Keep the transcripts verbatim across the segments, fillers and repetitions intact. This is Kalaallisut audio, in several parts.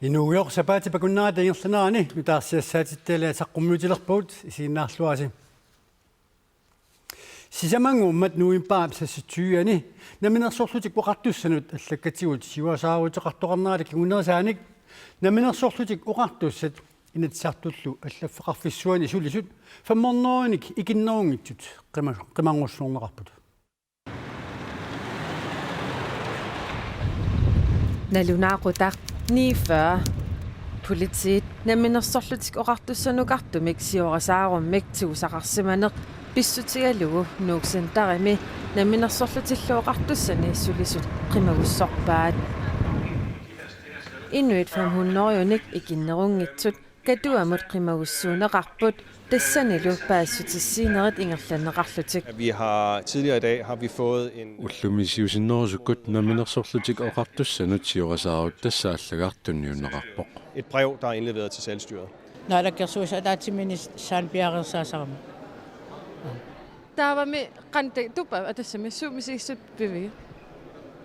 Inuugujoq sapaatip akunnerata ingerlanerani nutaarsiassaatitta saqqummiutilerpagut, isiginnaarluarisi. Sisamannguummat novembarip seksogtyve-ani Namminersorlutik Oqartussanut allakkatigut siuarsaaruteqartoqarnerata kingunerisaanik Namminersorlutik Oqartussat Inatsisartullu Allaffeqarfissuani sulisut femhundredenik ikinnerunngitsut qima-, qimarngussuorneqarput. Nalunaaqutaq niogfyrre. Politiit Namminersorlutik Oqartussanukartumik siuarsaarummik tigusaqarsimaneq pissutigalugu Nuuk Centerimi Namminersorlutillu Oqartussani sulisut qimagussorpaat. Inuit femhundredenik ikinnerunngitsut Katuamut qimagussuunneqarput tassanilu paasissutissiinerit ingerlanneqarlutik. Vi har tidligere i dag har vi fået en Ullumi siusinnerusukkut Namminersorlutik Oqartussanut siuarsaarutit tassa allagartut tunniunneqarpoq. Et brev, der er indleveret til selvstyret. Naalakkersuisut ataatsimiinneq saanpiareersaasarami. Taavami qantai tupa atassami suumi siissut pivii.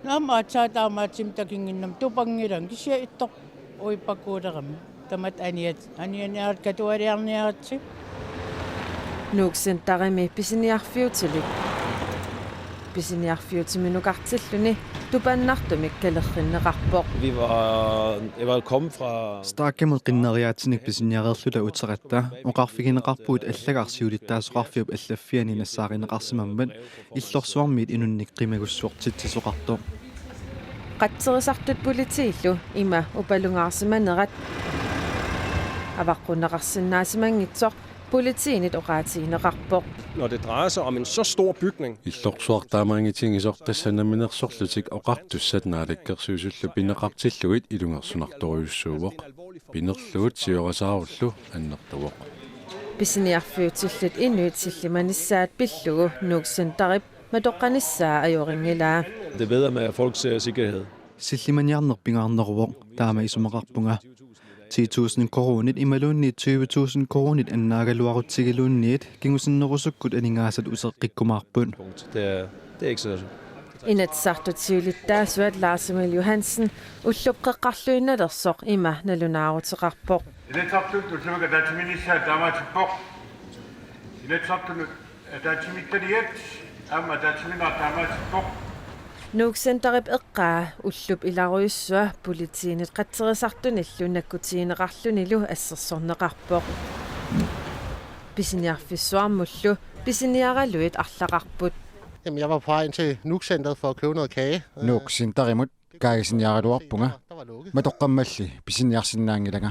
Naamma aatsaat taamaattumik takunnginnama tupanngilanga kisianni ittoq uippakuulerami. Tamatta aniat, anianiarit katualiarniaritsi. Nuuk Centerimi pisiniarfiutilik pisiniarfiutiminukartilluni tupannartumik kalerrinneqarpoq. Vi var, jeg var kommet fra Starkimut qinneriaatsinik pisiniareerluta uteqatta oqarfigineqarpugut allagarsiulittaasoqarfiup allaffiani nassaarineqarsimammat illorsuarmiit inunnik qimagussuortitsisoqartoq. Qatserisartut politiillu ima upalungaarsimanerat avaqqunneqarsinnaasimanngitsoq politiinit oqaatigineqarpoq. Når det drejer sig om en så stor bygning, Illorsuaq taamaanngitigisoq tassa Namminersorlutik Oqartussat Naalakkersuisullu pineqartillugit ilungersunartorujussuuvoq. Pinerlugu siuarsaarullu annertuvoq. Pisiniarfiutillit inuit sillimanissaat pillugu Nuuk Centerip matoqqanissaa ajorinngilaa. Det er bedre med folks, øh, sikkerhed. Sillimaniarneq pingaarneruvoq, taama isumaqarpunga. Ti tusind koruunit imaluunniit tyve tusind koruunit annaagaluarutsigiluunniit kingusinnerusukkut aningaasat uteqqikkumaarput. Det er, det er ikke så Inatsisartut siulittaasuat Lars Emil Johansen ullup qeqqarluinnalersoq ima nalunaaruteqarpoq. Inatsisartut ullumi ataatsimiinnissaa taamaatippoq. Inatsisartunut ataatsimiititaliat aamma ataatsimiinnerat taamaatippoq. Nuuk Centerip eqqaa ullup ilarujussua politiinit qatserisartunillu nakkutigineqarlunilu assersorneqarpoq. Pisiniarfissuarmullu pisiniaraluit arlaqarput. Jamen, jeg var på vej ind til Nuuk Centeret for at købe noget kage. Nuuk Centerimut kaagisiniaraluarpunga. Matoqqammalli pisiniarsinnaanngilanga.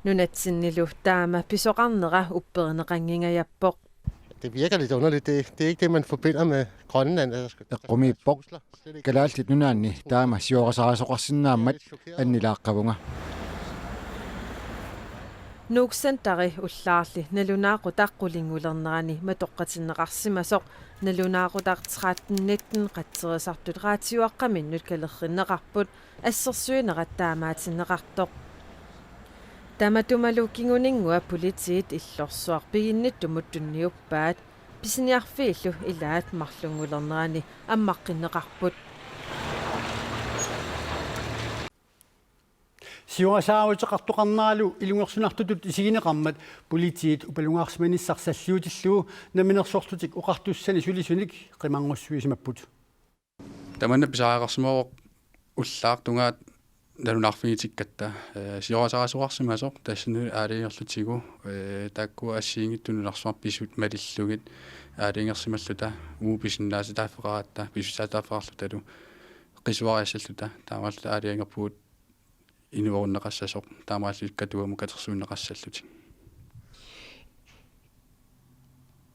Nunatsinnilu taama pisoqarnera upperineqanngingajappoq. Det virker lidt underligt. Det, det er ikke det, man forbinder med Grønland. Altså, Eqqumiippoq. Kalaallit Nunaanni taama siuarsarisoqarsinnaammat annilaaqqavunga. Nuuk Centeri ullaarli nalunaaqutaq qulinngulernerani matoqqatinneqarsimasoq nalunaaqutaq tretten nitten qatserisartut raatiuaqqaminnut kalerrinneqarput assersuinerat taamaatinneqartoq. Tamatumalu kinguninngua politiit illorsuaq piginnittumut tunniuppaat, pisiniarfiillu ilaat marlunngulernerani ammaqqinneqarput. Siuarsaaruteqartoqarneralu ilungersunartutut isigineqarmat politiit upalungaarsimanissaq salliutillugu Namminersorlutik Oqartussani sulisunik qimarngussuisimapput. Tamanna pisariaqarsimavoq ullaaq tungaanut nalunaarfigitikkatta, ee, siuarsarisoqarsimasoq tassani aalajangerlutigu, ee, taakku assigiinngitsut nunarsuarmi pisut malillugit aalajangersimalluta, uagut pisinnaatitaaffeqaratta, pisutaaffeqarlutalu qisuariassalluta, taamaalluta aalajangerpugut inuerunneqassasoq, taamaalluta Katuamut katersuunneqassallutik.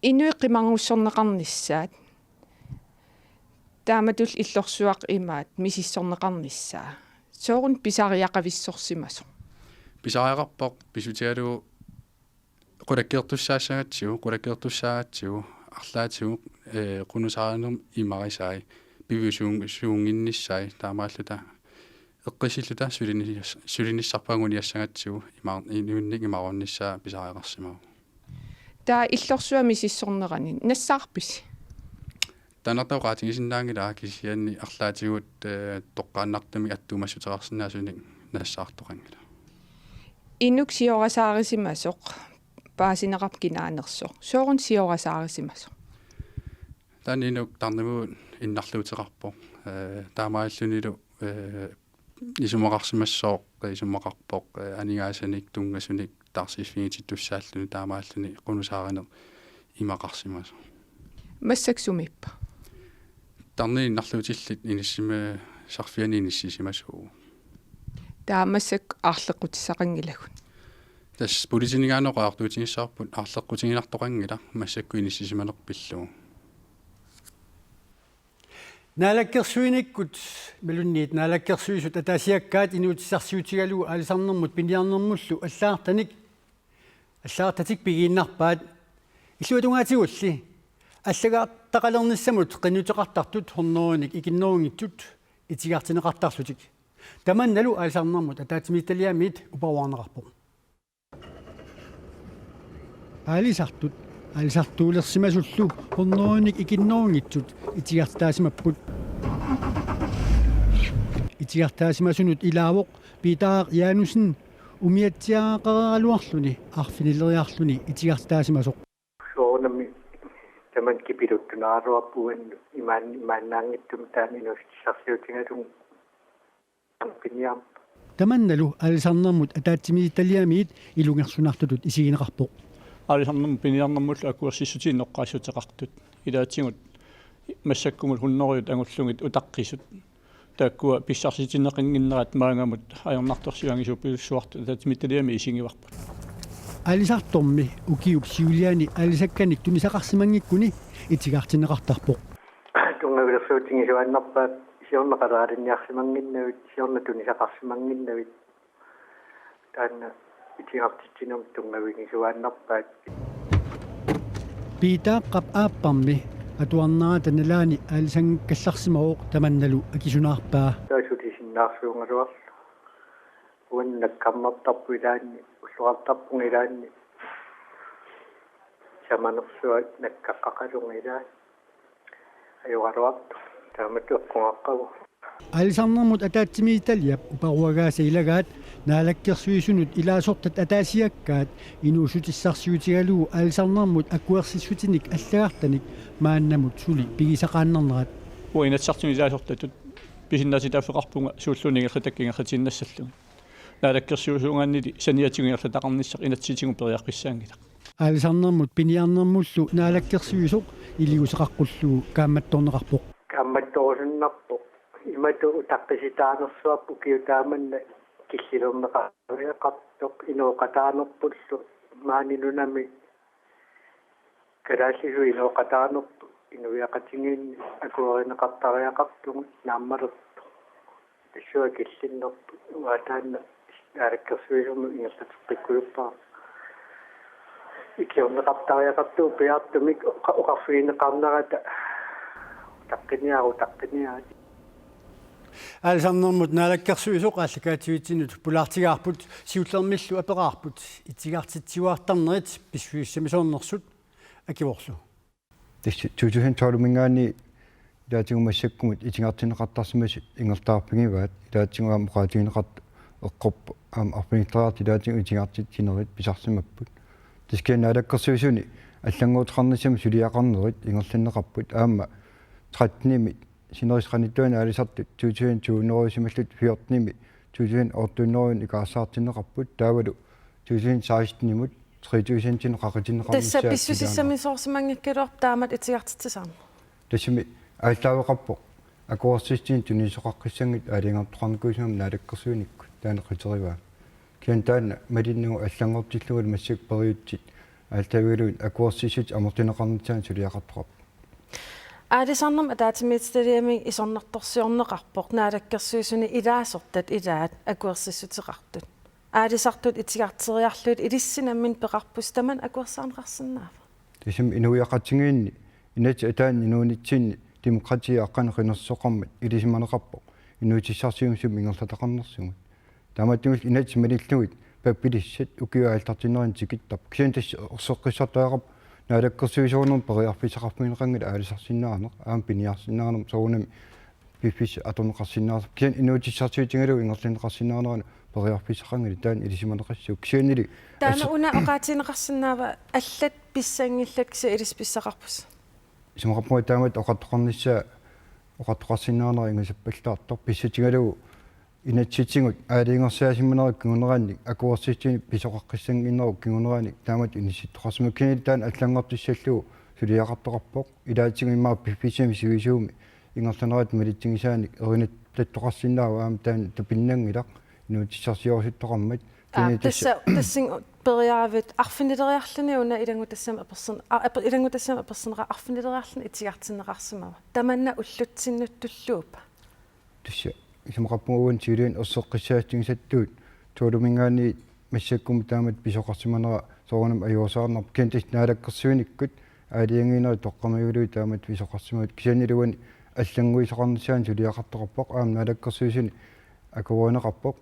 Inuit qimarngussorneqarnissaat, taamatullu illorsuaq imaat misissorneqarnissaa. Sooruna pisariaqavissorsimasoq? Pisariaqarpoq, pissutigalugu qulakkeertussaassagatsigu, qulakkeertussaagatsigu, arlaatigut, ee, qunusaarinermi imarisai, piviusuun-, suunnginnissaat, taamaalluta eqqissilluta sulini-, sulinissarput anguniassagatsigu, ima-, inuinnik imaarunnissaa pisariaqarsimavoq. Taava illorsuaq misissornerani nassaarpisi? Taannartaa oqaatigisinnaanngilaq, kisianni arlaatigut, eh, toqqaannartumik attuumassuteqarsinnaasunik nassaartoqanngilaq. Inuk siorasaarisimasoq paasineqarpoq kinaanersoq. Sooruna siorasaarisimasoq? Taanna inuk tarnikkut innarluuteqarpoq. Eh, taamaalillunilu, eh, isumaqarsimassooq, isumaqarpoq, eh, aningaasanik, tunngasunik, taarsiiffigitik tussaalluni, taamaalluni qunusaarineq imaqarsimasoq. Massakkut sumiippa? Tarnini innarluutillit inissima-, sarfiani inissisimasuuvoq. Taava massakkut aarleqqutissaqanngilagut. Tassa politiiningaaneq oqartuutigissavarput aarleqqutiginartoqanngilaq massakkut inissisimaneq pillugu. Naalakkersuinikkut imaluunniit Naalakkersuisut ataasiakkaat inuutissarsiutigalugu aalisarnermut piniarnermullu allagartanik, allagartatik pigiinnarpaat. Illuatungaatigulli allagartaqalernissamut qinnuteqartartut hunnorujunik ikinnerunngitsut itigartinneqartarlutik. Tamannalu aalisarnermut ataatsimiititaliamiit uparuarneqarpoq. Aalisartut aalisartuulersimasullu hunnorujunik ikinnerunngitsut itigartitaasimapput. Itigartitaasimasunut ilaavoq Piitaaq Jaanussen umiatsiaaqaraluarluni arfinileriarluni itigartitaasimasoq. Soorunami tamanna kipiluttunaraluarpoq, uannut imaan-, imaannaanngitsumik taanna inuussutissarsiutigalugu piniarneq. Tamannalu aalisarnermut ataatsimiititaliamiit ilungersunartutut isigineqarpoq. Aalisarnermut piniarnermullu akuersissutinik eqqaassuteqartut. Ilaatigut massakkumut hunnorujut angullugit utaqqisut. Taakkua pissarsitinneqannginnerat maannamut ajornartorsiut angisuupilussuartut ataatsimiititaliami isigivarput. Aalisartormi ukiup siuliani aalisakkanik tunisaqarsimanngikkuni itigartinneqartarpoq. Tunngavilersuutigisuaannarpaat siorna qaleralinniarsimannginnavit, siorna tunisaqarsimannginnavit. Taanna itigartitsinermut tunngavigisuaannarpaat. Piitaaqqap aapparmi atuarnerata nalaani aalisangakkallarsimavoq, tamannalu akisunaarpaa. Taava sulisinnaarsuugaluarlunga. Uannut nakkarnertarpunga ilaanni, ulloqartarpunga ilaanni. Samanersuaq nakkaqqaqalunga ilaanni. Ajoraluartoq. Taamatut eqqugaqqavugut. Aalisarnermut ataatsimiititaliap uparuagaasa ilagaat Naalakkersuisunut ilaasortat ataasiakkaat inuussutissarsiutigalugu aalisarnermut akuersissutinik allagartanik maannamut suli pigisaqaannarnerat. Uanga Inatsisartuni ilaasortatut pisinnaatitaaffeqarpunga suulluunniit ingerlatakka ingerlatiinnassallugit. Naalakkersuisuugaannili saniatigut ingerlataqarnissaq inatsisitigut periarfissaanngilaq. Aalisarnermut piniarnermullu Naalakkersuisoq iliuuseqaqqullugu kaammattorneqarpoq. Kaammattoorusunnarpoq. Imatut utaqqisitaanersuarput ukiut taamani killilerneqariaqartoq inooqataanerpullu maani nunami kalaallisut inooqataanerput inuiaqatigiinni akuerineqartariaqartugut naammalerpoq. Tassunga killinnerput uanga taanna Naalakkersuisunut ingerlateqqikkusuppara. Ikiorneqartariaqartugut piaartumik oqa-, oqarfigineqarnerata utaqqiniaruk, utaqqiniaruk. Aalisarnermut Naalakkersuisoq aallakaatitsinnut pulaartigaarput, siullermillu aperaarput itigartitsiuartarnerit pissusissamisoornersut akivorlu. Tassa to tusind tolv-minngaanniit ilaatigut massakkumut itigartinneqartarsimasut ingerlaarfigivaat, ilaatigut aamma oqaatigineqartoq eqqorpoq aamma arfinileriarlutik ilaatigut itigartitsinerit pisarsimapput. Tassa kisianni Naalakkersuisuni allanngorteqarnissamut suliaqarnerit ingerlanneqarput, aamma tretten-imi sinerissap qanittuani aalisartut to tusind to hundrede-simallutik fjorten-imi to tusind otte hundrede ikaarsaartinneqarput, taavalu to tusind seksten-imut tre tusind-inut qaqitinneqarnissaa. Tassa pissusissamisoorsimanngikkaluarpoq taamatut itigartitsisarneq. Tassami aallaaveqarpoq akuersissutinik tunisoqaqqissanngitsut aalajangertoqarnikuusimammat Naalakkersuinikkut, taanna qiterivaat. Kisianni taanna malinnagu allanngortillugulu massakkut periutsit aallaavigalugit akuersissutit amortineqarnissaannut suliaqartoqarpoq. Aalisarnermut ataatsimiititaliami isornartorsiorneqarpoq Naalakkersuisuni ilaasortat ilaat akuersissuteqartut. Aalisartut itigarteriarlugit ilissi nammineq peqarpusi tamanna akuersaarneqarsinnaava? Tassami inuiaqatigiinni, inatsit ataanni inuunitsinni demokratiip aqqaneq-qinersisoqarmat ilisimaneqarpoq inuutissarsiummik sumut ingerlataqarnersugut. Taamaattumillu inatsit malillugit pappilissat ukiup aallartinnerani tikittarput. Kisianni tassa erseqqissartariaqarpoq naalakkersuisoornermi periarfissaqarfigineqanngilaq aalisarsinnaaneq, aamma piniarsinnaanermut soorunami piffissaq atorneqarsinnaasoq. Kisianni inuussutissarsiutigalugu ingerlanneqarsinnaanerannut periarfissaqanngilaq, taanna ilisimaneqassaaq. Kisiannili Taanna assa- una oqaatigineqarsinnaava allat pissanngillat kisianni ilissi pissaqarpusi? Isumaqarpunga taamatut oqartoqarnissaa oqartoqarsinnaanera ingasappallaartoq, pissutigalugu inatsisitigut aalajangersimanerup kingunerannik akuersissutinik pisoqaqqissannginnerup kingunerannik taamatut inissittoqarsimavoq. Kisianni taanna allanngortissallugu suliaqartoqarpoq. Ilaatigut immaqa piffissami sivisuumi ingerlanerata malitsigisaanik erinattoqarsinnaavoq, aamma taanna tupinnanngilaq inuussutissarsiorusuttoqarmat. Aa, kisianni tassa tassa tassunga periaavit arfinileriarluni una ilanngutassami apersorn-, aa, aper-, ilanngutassami apersorneqar-, arfinileriarluni itigartinneqarsimavoq. Tamanna ullutsinnut tulluuppa? Tassa isumaqarpunga uani siuliani erseqqissaassutigisattut tuluminngaanniit massakkumut taamatut pisoqarsimanera soorunami ajuusaarnarpoq. Kisianni tassa naalakkersuinikkut aalajangiinerit toqqammavigalugit taamatut pisoqarsimavatit. Kisiannili uani allannguisoqarnissaanut suliaqartoqarpoq, aamma naalakkersuisuni akuerineqarpoq.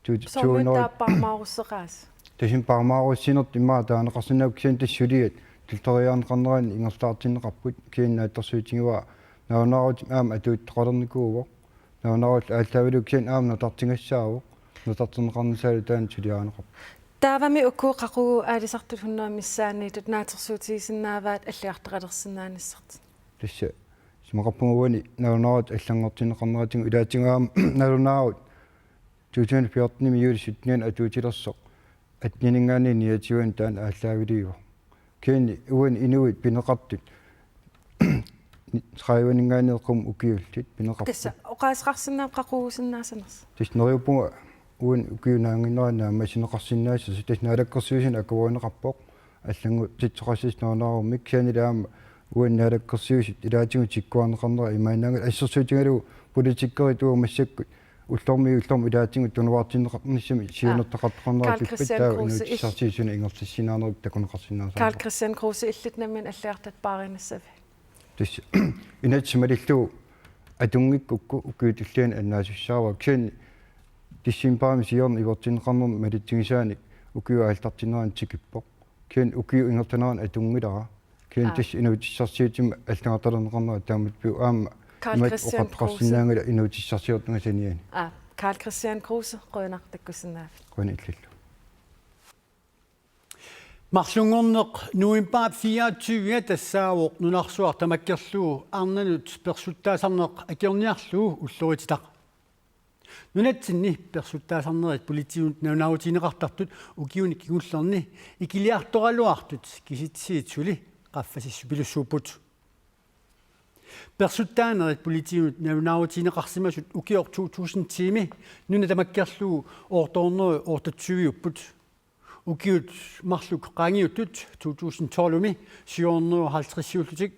Tu-, Soormi tuunorit taava paarmaarusseqaasi? Tassami paarmaarussinertut immaqa taaneqarsinnaavoq, kisianni tassa suliat tulleriiaarneqarneranni ingerlaartinneqarput. Kisianni naatsorsuutigivara nalunaarutit aamma atuuttoqalernikuuvoq. Nalunaarut aallaavigalugu kisianni aamma nutartigassaavoq. Nutarterneqarnissaalu taanna suliarineqarpoq. Taavami uku qaqugu aalisartut hunnorujuit missaanniittut naatsorsuutigisinnaavaat allagartaqalersinnaanissartik? Tassa isumaqarpunga uani nalunaarutit allanngortinneqarneratigut, ilaatigut aamma nalunaarut to tusind fjortenimi juulip syttenianni atuutilersoq, attenininngaanniit niogtyvenik taanna aallaavilerpoq. Kisianni uani inuit pineqartut trediveningaanniit qummut ukiullit pineqarput. Tassa oqaaseqarsinnaavoq qaqugusinnaasanersoq? Tassa neriuppunga uani ukiup naannginnerani naammassineqarsinnaassasoq, tassa naalakkersuisuni akuerineqarpoq, allanngortitseqassasoq nalunaarummik. Kisiannili aamma uani naalakkersuisut ilaatigut tikkuarneqarnerat imaannaanngilaq, assersuutigalugu politikerit uagut massakkut ullormiit ullormut ilaatigut tunuartinneqarnissamik siunertaqartoqarnera Karl pippat Kristian taava Kruse, il- inuussutissarsiutinut ingerlassinnaanerup takuneqarsinnaasarpoq. Karl Kristian Kruse, illit nammineq allagartat paarinissaviuk? Tassa inatsit malillugu atunngikkukku ukiut tulliani annaasussaavara. Kisianni decembarimi siorna ivertinneqarnermi malitsigisaanik ukiup aallartinnerani tikippoq. Kisianni ukiup ingerlanerani atunngilara. Kisianni Aa. tassa inuussutissarsiutimmi allagartalerneqarnera taamatut pivoq, aamma Karl imatut Kristian Kruse. Oqartoqarsinnaanngilaq inuussutissarsiortunga saniani. Aa, Karl Kristian Kruse, qujanaq takkussinnaagavit. Qujanaq illillu. Marlunngorneq novembarip fireogtyve tassaavoq nunarsuaq tamakkerlugu arnanut persuttaasarneq akiorniarlugu ullorititaq. Nunatsinni persuttaasarnerit politiinut nalunaarutigineqartartut ukiuni kingullerni ikiliartoraluartut kisitsisiit suli qaffasissupilussuupput. Persuttaanerit politiinut nalunaarutigineqarsimasut ukioq to tusind ti-mi nuna tamakkerlugu otte hundrede og otteogtyve-upput. Ukiut marluk qaangiuttut to tusind tolv-imi syv hundrede og halvtreds-iullutik.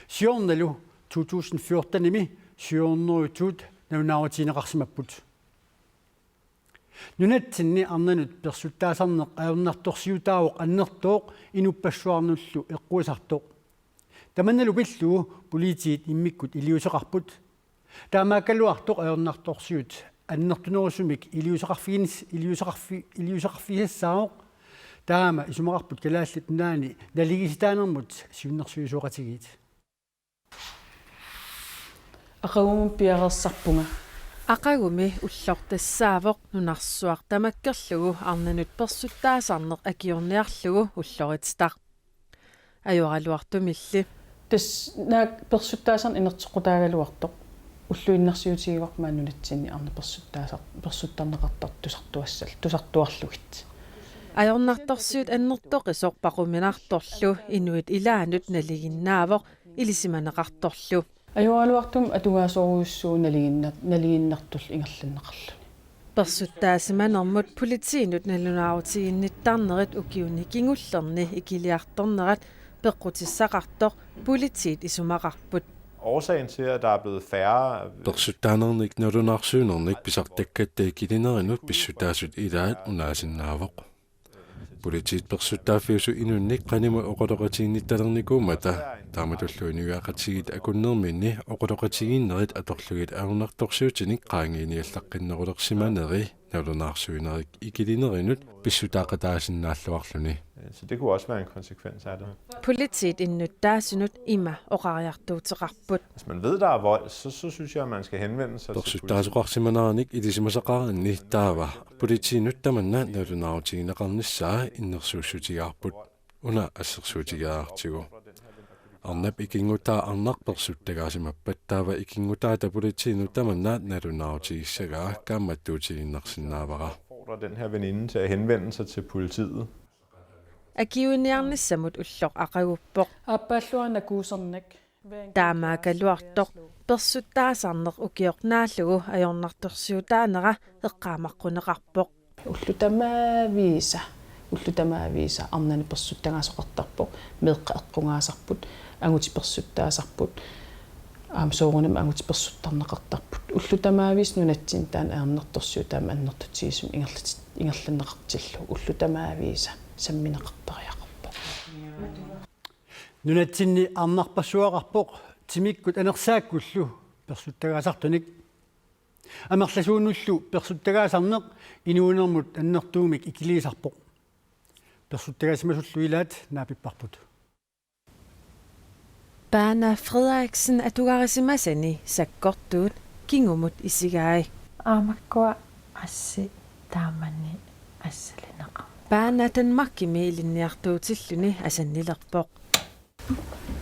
Siornalu to tusind fjorten-imi syv hundrede og to-t nalunaarutigineqarsimapput. Nunatsinni arnanut persuttaasarneq ajornartorsiutaavoq annertooq inuppassuarnullu eqquisartoq. Tamannalu pillugu politiit immikkut iliuuseqarput. Taamaakkaluartoq ajornartorsiut annertunerusumik iliuuseqarfiginis-, iliuuseqarfi-, iliuuseqarfigisassaavoq. Taama isumaqarput Kalaallit Nunaanni naligiissitaanermut siunnersuisoqatigiit. Aqagumut piareersarpunga. Aqagumi ulloq tassaavoq nunarsuaq tamakkerlugu arnanut persuttaasarneq akiorniarlugu ullorititaq. Ajoraluartumilli. Tassa naak persuttaasarneq inerteqqutaagaluartoq. Ulluinnarsiutigivarput maani nunatsinni arnat persuttaasar-, persuttarneqartartut tusartuassal-, tusartuarlugit. Ajornartorsiut annertoqisoq paquminartorlu inuit ilaannut nalinginnaavoq ilisimaneqartorlu. Ajoraluartumik atugaasorujussuuvoq nalinginna-, nalinginnartullu ingerlanneqarluni. Persuttaasimanermut politiinut nalunaarutiginnittarnerit ukiuni kingullerni ikiliartornerat peqqutissaqartoq politiit isumaqarput. Årsagen til, at der er blevet færre Persuttaanernik nalunaarsuinernik pisartakkatta ikilinerinut pissuttaasut ilaat unaasinnaavoq. Politiit persuttaaffiusut inunnik qanimut oqaloqatiginnittalernikuummata, taamatullu inuiaqatigiit akunnerminni oqaloqatigiinnerit atorlugit ajornartorsiutinik qaangiiniallaqqinnerulersimaneri nalunaarsuinerit ikilinerinut pissutaaqataasinnaalluarluni. Så det kunne også være en konsekvens af det. Politiit innuttaasunut ima oqariartuuteqarput. Hvis man ved, der er vold, så, så synes jeg, at man skal henvende sig til politiet. Persuttaasoqarsimaneranik ilisimasaqaraanni taava politiinut tamanna nalunaarutigineqarnissaa innersuussutigaarput. Una assersuutigaartigu. Arnap ikinngutaa arnaq persuttagaasimappat taava ikinngutaata politiinut tamanna nalunaarutigissagaa kaammattuutigiinnarsinnaavara. Opfordrer den her veninde til at henvende sig til politiet. Akiuiniarnissamut ulloq aqaguppoq. Aappaalluarna kuusernak. Taamaakkaluartoq persuttaasarneq ukioq naallugu ajornartorsiutaanera eqqaamaqquneqarpoq. Ullut tamaaviisa, ullut tamaaviisa arnani persuttagaasoqartarpoq, meeqqat eqqugaasarput, angutit persuttaasarput, aamma soorunami angutit persuttarneqartarput. Ullut tamaaviisa nunatsinni taanna ajornartorsiut taama annertutigisumik ingerlat-, ingerlanneqartillugu. Ullut tamaaviisa sammineqartariaqarpoq. Nunatsinni arnarpassuaqarpoq timikkut anersaakkullu persuttagaasartunik. Amerlasuunullu persuttagaasarneq inuunermut annertuumik ikiliisarpoq. Persuttagaasimasullu ilaat naapipparput. Paana Frederiksen atugarisimasani sakkortuut kingumut isigai. Aamakkua assi taamani assilineqarneq. Paana Danmarkimi ilinniartuutilluni asannilerpoq.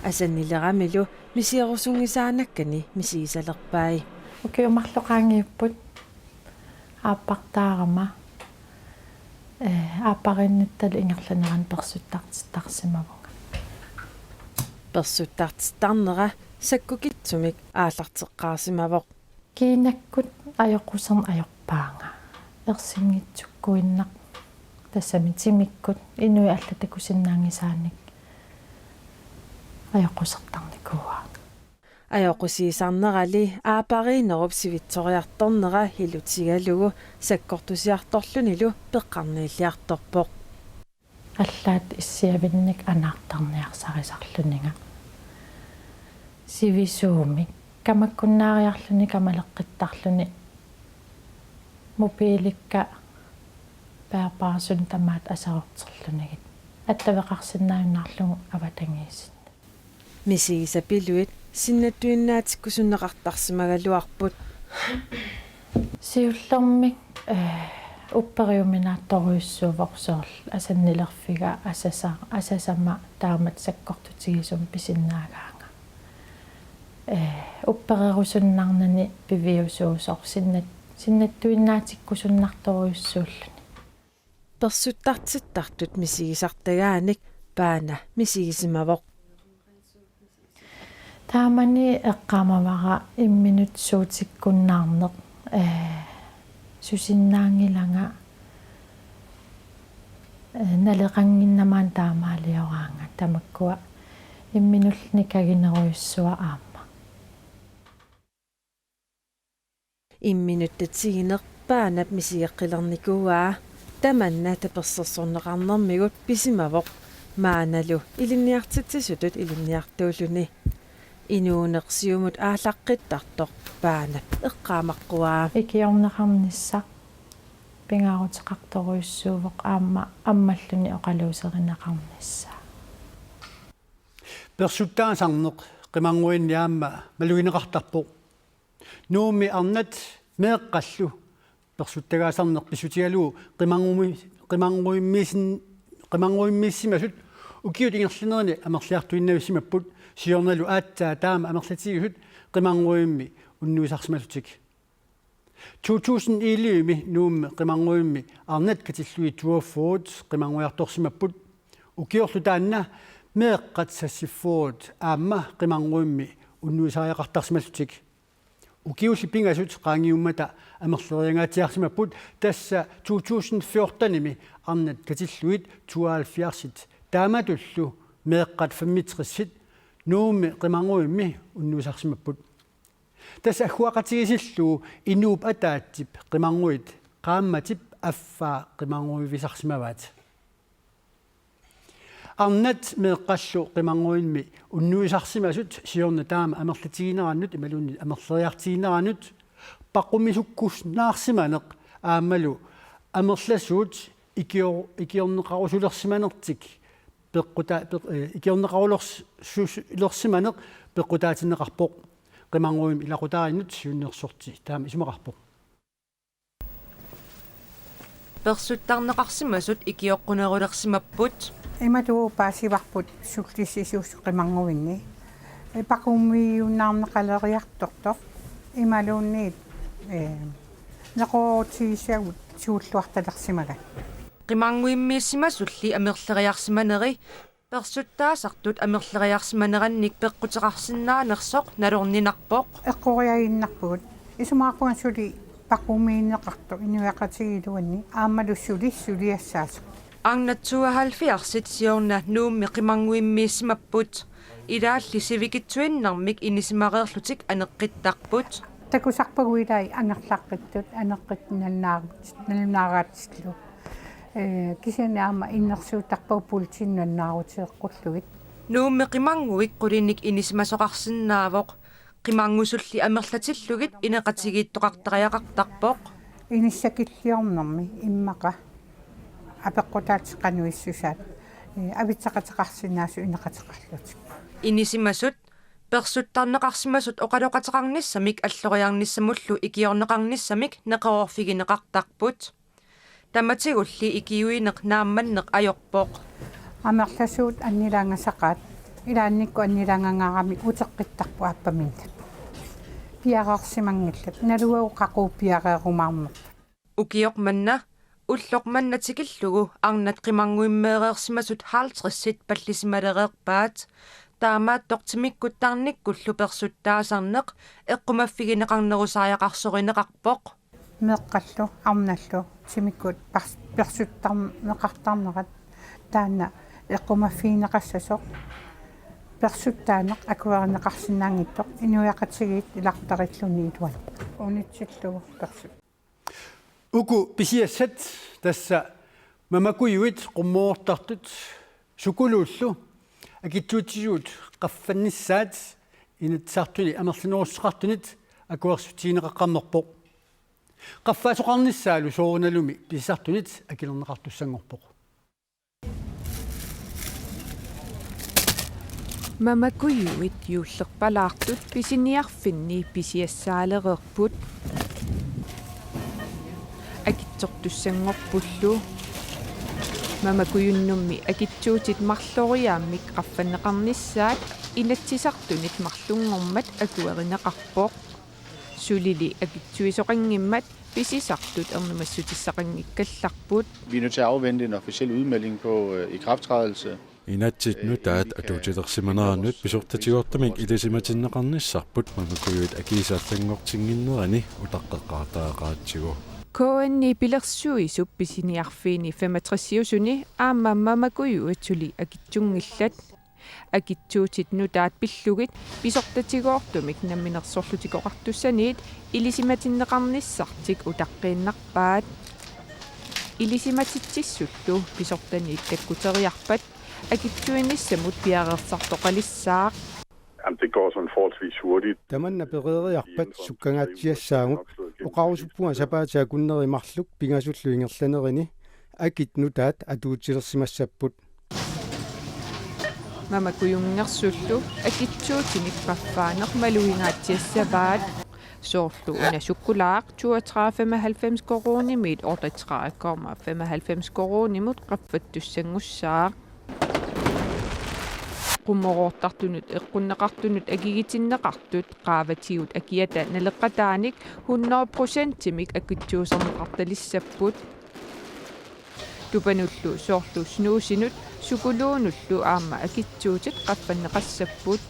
Asannileramilu misigerusunngisaannakkani misigisalerpai. Ukiut marluk qaangiupput aappartaarama, ee, aappariinnattalu ingerlanerani persuttartittarsimavunga. Persuttartittarnera sakkukitsumik aallarteqqaarsimavoq. Kiinakkut ajoquserneq ajorpaanga. Ersinngitsukkuinnaq tassami timikkut inuit allat takusinnaanngisaannik ajoqusertarnikuuaa. Ajoqusiisarnerali aappariinnerup sivitsoriartornera ilutigalugu sakkortusiartorlunilu peqqarniilliartorpoq. Allaat issiavinnik anaartarniarsarisarluniga. Sivisuumik kamakkunnaariarluni kamaleqqittarluni mobilikka bærbare tamaat aserorterlunigit. Attaveqarsinnaajunnaarlugu avatangiisinni. Misigisapiluit sinnattuinnaatsikkusunneqartarsimagaluarput. Siullermik, ee, upperiuminaattorujussuuvoq soorlu asannilerfiga asasa-, asasama taamatut sakkortutigisumik pisinnaagaanga. Ee, uppererusunnarnani piviusuusoq sinnat-, sinnattuinnaatsikkusunnartorujussuulluni. Persuttartittartut misigisartagaanik Paana misigisimavoq. Taamani eqqaamavara imminut suutikkunnaarneq, ee, susinnaanngilanga, ee, naleqannginnama taamaalioraanga tamakkua imminullu nikaginerujussuaq aamma. Imminut tatigineq Paanap misigeqqilernikuuaa tamanna tapersersorneqarnermigut pisimavoq maannalu ilinniartitsisutut ilinniartuulluni. Inuuneq siumut aallaqqittartoq Paanap eqqaamaqquaa. Ikiorneqarnissaq pingaaruteqartorujussuuvoq aamma ammalluni oqaluuserineqarnissaa. Persuttaasarneq qimarnguinni aamma malugineqartarpoq. Nuummi arnat meeqqallu persuttagaasarneq pissutigalugu qimarngui-, qimarnguimmiissin-, qimarnguimmiissimasut ukiut ingerlanerini amerliartuinnavissimapput, siornalu aatsaat taama amerlatigisut qimarnguimmi unnuisarsimasutik. To tusind elleve-mi Nuummi qimarnguimmi arnat katillugit toogfyrre qimarnguiartorsimapput. Ukiorlu taanna meeqqat seksogfyrre aamma qimarnguimmi unnuisariaqartarsimallutik. Ukiulli pingasut qaangiummata amerleriangaatsiarsimapput, tassa to tusind fjorten-imi arnat katillugit tooghalvfjerds taamatullu meeqqat femogtres Nuummi qimarnguimmi unnuisarsimapput. Tassa agguaqatigiissillugu inuup ataatsip qimarnguit qaammatip affaa qimarnguivisarsimavaat. Arnat meeqqallu qimarnguimmi unnuisarsimasut siorna taama amerlatiginerannut imaluunniit amerleriartiginerannut paqumisukkusnaarsimaneq Aammalu amerlasuut ikior-, ikiorneqarusulersimanertik peqquta-, peq-, eh, ikiorneqarulers-, sus-, -lersimaneq peqqutaatinneqarpoq. Qimannguimmi ilaqutariinnut siunnersorti taama isumaqarpoq. Persuttarneqarsimasut ikioqqunerulersimapput. Imaluunniit paasivarput sullissisuusoq qimannguinni. Eh, paqumiunnaarneqaleriartortoq. Imaluunniit, eh, neqeroorutigisagut suulluartalersimagat. Qimannguimmiissimasulli amerleriarsimaneri persuttaasartut amerleriarsimanerannik peqquteqarsinnaanersoq nalorninarpoq. Eqqoriaginnarpugut. Isumaqarpunga suli paqumiinneqartoq inuiaqatigiit iluanni aammalu suli suliassaasoq. Arnat tooghalvfjerdsit siorna Nuummi qimannguimmiissimapput. Ilaalli sivikitsuinnarmik inisimareerlutik aneqqittarput. Takusarpagut ilai anerlaqqittut, aneqqittup nalunaaru-, nalunaaraatillu. Eh, kisianni aamma innersuuttarpagut politiinut nalunaarutigeqqullugit. Nuummi qimannguit qulinik inisimasoqarsinnaavoq. Qimanngusulli amerlatillugit ineqatigiittoqartariaqartarpoq. Inissakilliornermi immaqa apeqqutaat qanoq issusaat, eh, avitseqateqarsinnaasut ineqateqarlutik. Inisimasut persuttarneqarsimasut oqaloqateqarnissamik alloriarnissamullu ikiorneqarnissamik neqeroorfigineqartarput. Tamatigulli ikiuineq naammanneq ajorpoq. Amerlasuut annilaangasaqaat, ilaannikkut annilaangangaarami uteqqittarput aappaminnut. Piareersimanngillat, naluagut qaqugu piareerumaarnerput. Ukioq manna, ulloq manna tikillugu arnat qimannguimmeereersimasut halvtredsit pallisimalereerpaat. Taamaattoq timikkut tarnikkullu persuttaasarneq eqqumaffigineqarnerusariaqarsorineqarpoq. Meeqqallu arnallu timikkut pers-, persuttarneqartarnerat taanna eqqumaffigineqassasoq persuttaaneq akuerineqarsinnaanngitsoq inuiaqatigiit ilartarilluni iluani. Unitsillugu persut. Uku pisiassat tassa mamakujuit qummoortartut sukuluullu akitsuutitigut qaffannissaat Inatsisartuni amerlanerussuteqartunit akuersissutigineqaqqammerpoq. Qaffaasoqarnissaalu soorunalumi pisisartunit akilerneqartussanngorpoq. Mamakujuit juullerpalaartut pisiniarfinni pisiassaalereerput. Akitsortussanngorpullu. Mamakujunnummi akitsuutit marloriaammik qaffanneqarnissaat Inatsisartunit marlunngormat akuerineqarpoq. Sulili akitsuisoqanngimmat pisisartut ernumassutissaqanngikkallarput. Vi er nødt til at afvente en officiel udmelding på, øh, ikrafttrædelse. Inatsit nutaat atuutilersimanerannut pisortatigoortumik ilisimatinneqarnissarput mamakujuit akiisa allanngortinnginnerini utaqqeqqaartariaqaratsigu. K N-i pilersuisup pisiniarfiini femogtresiusuni aamma mamakujuit suli akitsunngillat. Akitsuutit nutaat pillugit pisortatigoortumik Namminersorlutik Oqartussaniit ilisimatinneqarnissartik utaqqiinnarpaat. Ilisimatitsissullu pisortaniit takkuteriarpat akitsuinissamut piareersartoqalissaaq. Jamen, det går sådan forholdsvis hurtigt. Tamanna pereeriarpat sukkangaatsiassaagut, oqarusuppunga sapaatip akunneri marluk pingasullu ingerlanerini akit nutaat atuutilersimassapput. Mamakujungersullu akitsuutinik qaffaaneq malugingaatsiassavaat. Soorlu una sukkulaaq toogtredive femoghalvfems koruunimiit otteogtredive komma femoghalvfems koruunimut qaffattussanngussaaq. Qummoroortartunut eqqunneqartunut akigitinneqartut qaavatigut akiata naleqqataanik hundrede procentimik akitsuuserneqartalissapput. Tupanullu soorlu snuusinut sukuluunullu aamma akitsuutit qaffanneqassapput.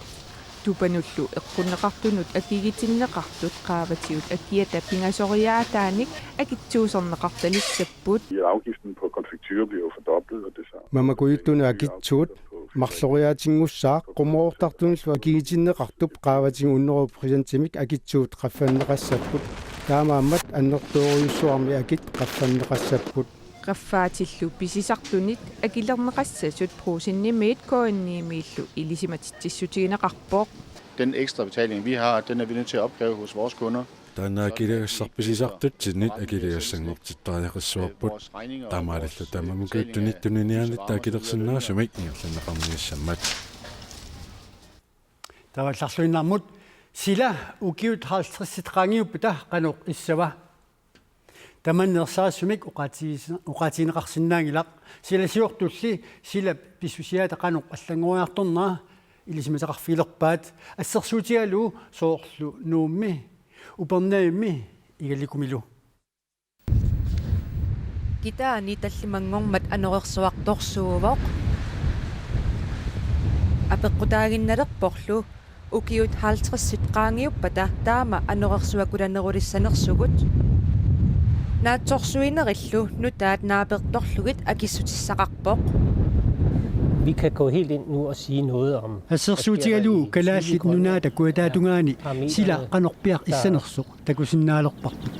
Tupanullu eqqunneqartunut akigitinneqartut qaavatigut akiata pingasoriaataanik akitsuuserneqartalissapput. Ja, afgiften på konfektyrer bliver jo fordoblet, og det samme. Mamakujuttunut akitsuut marloriaatinngussaaq qummoroortartunullu akigitinneqartup qaavatigut hundrede procentimik akitsuut qaffanneqassapput. Taamaammat annertoorujussuarmik akit qaffanneqassapput. Qaffaatillu pisisartunit akilerneqassasut Brugsenimiit K N-imiillu ilisimatitsissutigineqarpoq. Den ekstra betaling, vi har, den er vi nødt til at opkræve hos vores kunder. Taanna akiligassarpasisartutsinnit akiligassanngortittariaqassavarput. Taamaalilluta aamma ukiut tunittunniannitta akilersinnaasumik ingerlanneqarniassammat. Taava allarluinnarmut, sila ukiut halvtredsit qaangiuppata qanoq issava? Tamanna ersarissumik oqaatigiis-, oqaatigineqarsinnaanngilaq. Silasiortulli sila pissusiata qanoq allanngoriartornera ilisimasaqarfigilerpaat, assersuutigalugu soorlu Nuummi, Upernavimmi Igalikumilu. Kitaani tallimanngormat anorersuartorsuuvoq. Apeqqutaaginnalerporlu ukiut halvtredsit qaangiuppata taama anorersuakulanerulissanersugut. Naatsorsuinerillu nutaat naapertorlugit akissutissaqarpoq. Vi kan gå helt ind nu og sige noget om, Assersuutigalugu Kalaallit Nunaata Kujataatungaani sila qanorpiaq issanersoq takusinnaalerparput.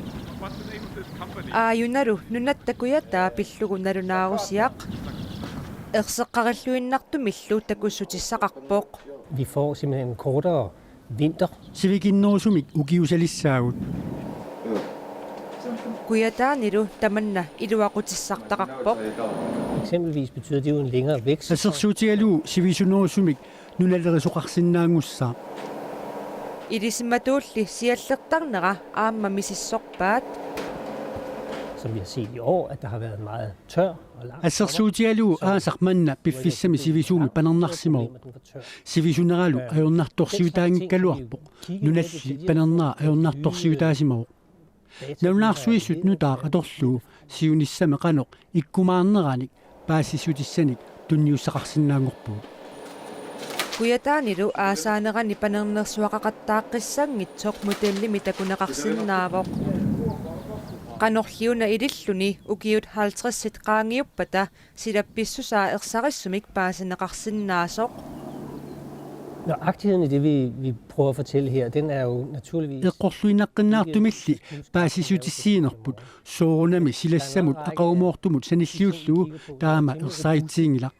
Aajunalu nunatta kujataa pillugu nalunaarusiaq erseqqarilluinnartumillu takussutissaqarpoq. Vi får simpelthen en kortere vinter. Sivikinnerusumik ukiusalissaagut. Kujataanilu tamanna iluaqutissartaqarpoq. Eksempelvis betyder det jo en længere vækst. Assersuutigalugu sivisunerusumik nunalerisoqarsinnaanngussaaq. Ilisimatuulli siallertarnera aamma misissorpaat. Som vi har set i år, at der har været meget tør og lang sommer. Assersuutigalugu aasaq manna piffissami sivisuumi panernarsimavoq. Sivisuneralu ajornartorsiutaanngikkaluarpoq. Nunalli panernera ajornartorsiutaasimavoq. Nalunaarsuissut nutaaq atorlugu siunissami qanoq ikkumaarneranik paasissutissanik tunniussaqarsinnaanngorpugut. Kujataanilu aasaanerani panernersuaqaqattaaqqissanngitsoq modellimik takuneqarsinnaavoq. Qanorliuna ililluni ukiut halvtredsit qaangiuppata sila pissusaa ersarissumik paasineqarsinnaasoq. Nøjagtigheden i det, vi, vi prøver at fortælle her, den er jo naturligvis Eqqorluinnaqqinnaartumilli paasissutissiinerput soorunami silassamut aqagumoortumut sanilliullugu taama ersaritsiinngilaq.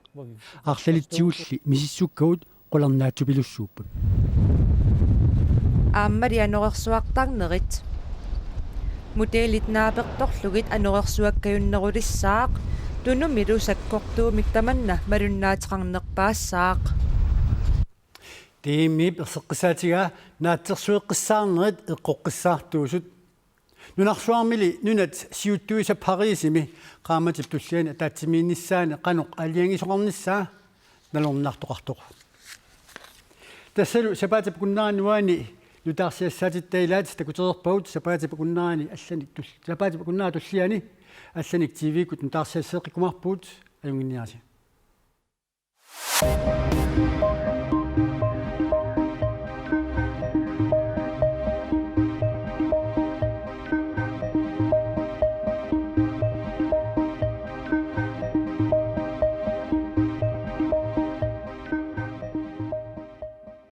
Arlalitsigulli misissukkagut qularnaatsupilussuupput. Aammali anorersuartarnerit. Modelit naapertorlugit anorersuakkajunnerulissaaq, Tunumilu sakkortuumik tamanna malunnaateqarnerpaassaaq. Tiimip erseqqissaatigaa naatsorsueqqissaarnerit eqqoqqissaartuusut. Nunarsuarmili nunat siuttuisa Parisimi qaammatip tulliani ataatsimiinnissaani qanoq aalajangiisoqarnissaa nalorninartoqartoq. Tassalu sapaatip akunnerani uani nutaarsiassaatitta ilaat takutereerpagut sapaatip akunnerani allanik tul-, sapaatip akunnera tulliani allanik T V-kkut nutaarsiasseeqqikkumaarpugut, ajunnginniarisi.